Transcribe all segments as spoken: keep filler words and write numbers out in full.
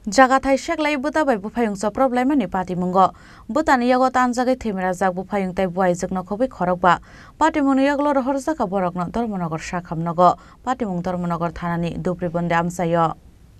Jaga thai seklai bwta bai buphayung choprop laimani patimungo. Bwtani yago tanjagwi thwimirajak buphayung tei buaijwkno khobwi khorokba. Patimungni yagulo rohorjak kha borokno Dharmanagar sakhamnogo. Patimung Dharmanagar thanani Dupribondi amchaio.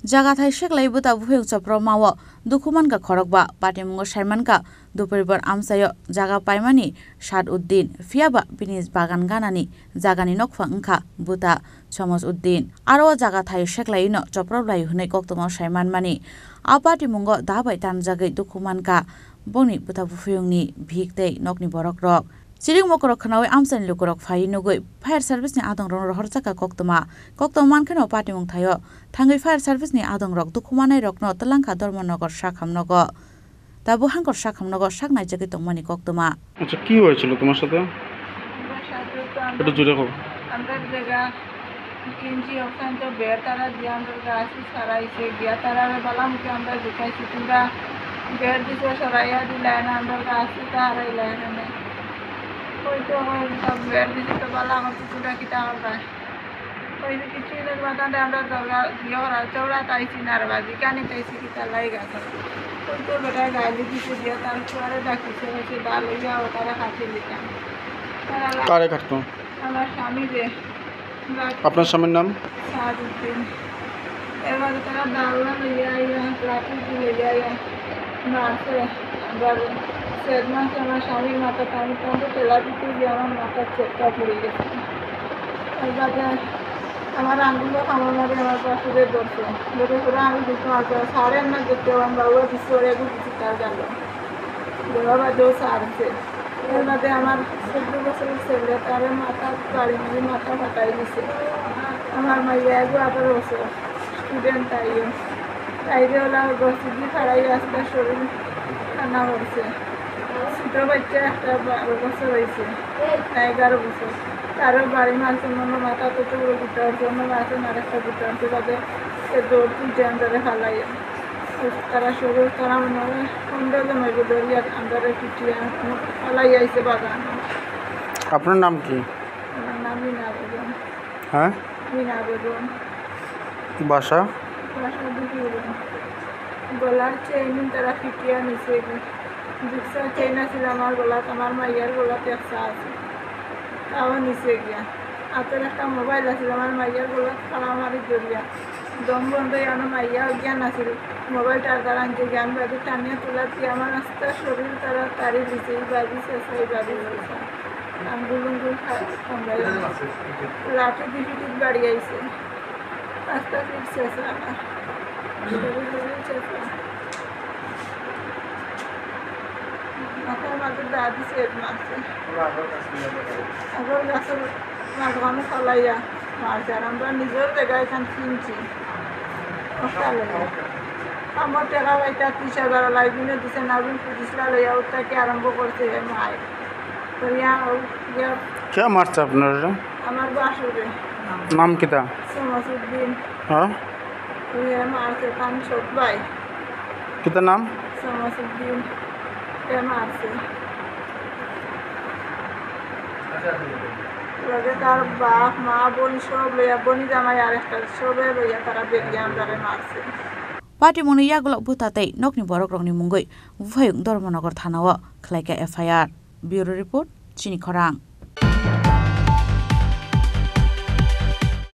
Jaga thai seklai bwta buphayung choprop mao dukhu mankha khorokba. Patimungo saimankha Dupribondi amchaio jaga paimani Sad Uddin, phiyaba bini bagan ganani jagani nokphang wngkha bwta Somos Uddin. Aro o jaga thaio seklaino choprop laio hwnwi koktwmao sai manmani. A patimungo da bai tanjagwi dukhu mankha bongni bwta buphuyungni bihik tei nokni borokrok. Chiring mokorok khwnaui amchaini lukurok phaiwi nugwi fire service ni adongrokno rohorjakha koktwma. Koktwma mankheno patimung thaio thangwi fire service ni adongrok dukhu manairokno twlangkha Dharmanagar sakhamnogo. Tabuk hangkor sakhamnogo sak naijagwi tongmani koktwma. আচ্ছা, কি হয়েছিল তোমার সাথে? আমার সাথে তো আমরা একটু জোরে হোক। আমরা জায়গা কিনছি, ওখানে তো বেড় তারা দিয়ে আমরা গাছ সারাইছে, গিয়া তারা বালা মুখে আমরা জিকাইছি, তোমরা বেড় দিছো, সরাইয়া দিলে না, আমরা গাছ তো হারাইলে এখানে। ওই তো, ওই সব বেড় দিছে তো বালা আমার তো তোমরা কিতা করবা? Oye, কিছু দিনের মাথাতে আমরা দরগা দিয়ে ওরা চৌড়া তাইছি, নারবাজি কানে তাইছি, কিতা লাই গাছ। ওই তো বেটা গালি দিছে, দিয়ে তার ফুয়ারে ডাকিছে, হচ্ছে দা লইয়া ও তারা কাছে নিতাম। তারা লা-, কারে কাটতো? আমার স্বামী যে, আপনার স্বামীর নাম? সাদউদ্দিন। এবার তারা দাওয়া লইয়া আইয়া, লাঠি লইয়া আইয়া, মারছে। আবার সেদ মারছে আমার স্বামীর মাথা, আমি তখন তেলা দিতে গিয়ে আমার মাথার চেপটা পড়ে গেছে। এর বাদে আমার আঙ্গুলও কামড় মারে, আমার পাশে ধরছে। ধরে ধরে আমি দুটো মারছে, সাড়ে আট না দেখতে আমার বাবুও দিচ্ছে, ওরা একটু দিচ্ছে তার গালে। দেওয়া বাদেও সারছে। এর বাদে আমার চোদ্দ বছরের ছেলে, তার মাথা বাড়ি মেরে মাথা ফাটাই দিছে। আমার মাইয়া এগো আঠারো বছর, স্টুডেন্ট তাইও। তাইরে ওলা গসিদি ফাড়াই আস্তা শরীর কান্না করছে। ছোট বাচ্চা একটা বারো বছর হয়েছে, না এগারো বছর। তারও বাড়ি মারছে, মনে মাথা তো টুকরো দিতে হচ্ছে, অন্য মাথা আর একটা দিতে হচ্ছে, বাদে সে দৌড় তুলছে আন্দারে ফালাইয়া। তারা সবাই, তারা মনে হয় পনেরো জন হইব, ধরিয়া আন্দারে পিটিয়া ফালাই আইছে বাগান। আপনার নাম কি? আমার নাম মিনা বেগম। হ্যাঁ? মিনা বেগম। বাসা? বাসা দুপুরে। গলার চেইন তারা ফিটিয়া নিছে। দুসরা চেইন আছিল আমার গলাত, আমার মাইয়ার গলাত একটা আছে, তাও নিছে গিয়া। হাতের একটা মোবাইল আছিল আমার মাইয়ার গলাত, ফাড়া মারি ধরিয়া। দম বন্ধ হয়ে আমার মাইয়া অজ্ঞান আছিল। মোবাইল টার্গার আনতে জ্ঞান বাদে টানিয়া তোলার দিয়ে আমার আস্তা শরীর তারা তারি দিছে, এই বাড়ি শেষ, এই বাড়ি শেষ। আঙ্গুল উঙ্গুল খা-, কামড়াই। লাঠি দিয়ে পিটিত বাড়ি আইছে। আস্তা শরীর শেষ আমার। শরীর শরীর শেষ আমার। মাথার মাঝে দা দিছে এক মাসে। আগর গাছের মাঝখানে ফালাইয়া মারছে। আর আমরা নিজের জায়গায় এখান কিনছি। ওটা লইয়া। আমার টাকা পাইতা ত্রিশ হাজার লাইবিনে দিছে, নাবিন পঁচিশ লাখ লইয়া ওটাকে আরম্ভ করছে হে মায়। করিয়া ও ইয়া কে মারছে আপনারা? আমার বাসুরে। নাম কিতা? সমাজউদ্দিন। হ্যাঁ? ওই হে মারছে তান ছোট ভাই। কিতা নাম? সমাজউদ্দিন। হে মারছে। লগে তার বাপ, মা, বোন সব লইয়া, বনি জামাই আর একটা সবে লইয়া তারা বেরিয়ে আমরারে মারছে। Patimungni yagulo bwta tei nokni borokrokni mungwi buphayung Dharmanagar thanao khlaikha F I R. Bureau Report, Chini Khorang.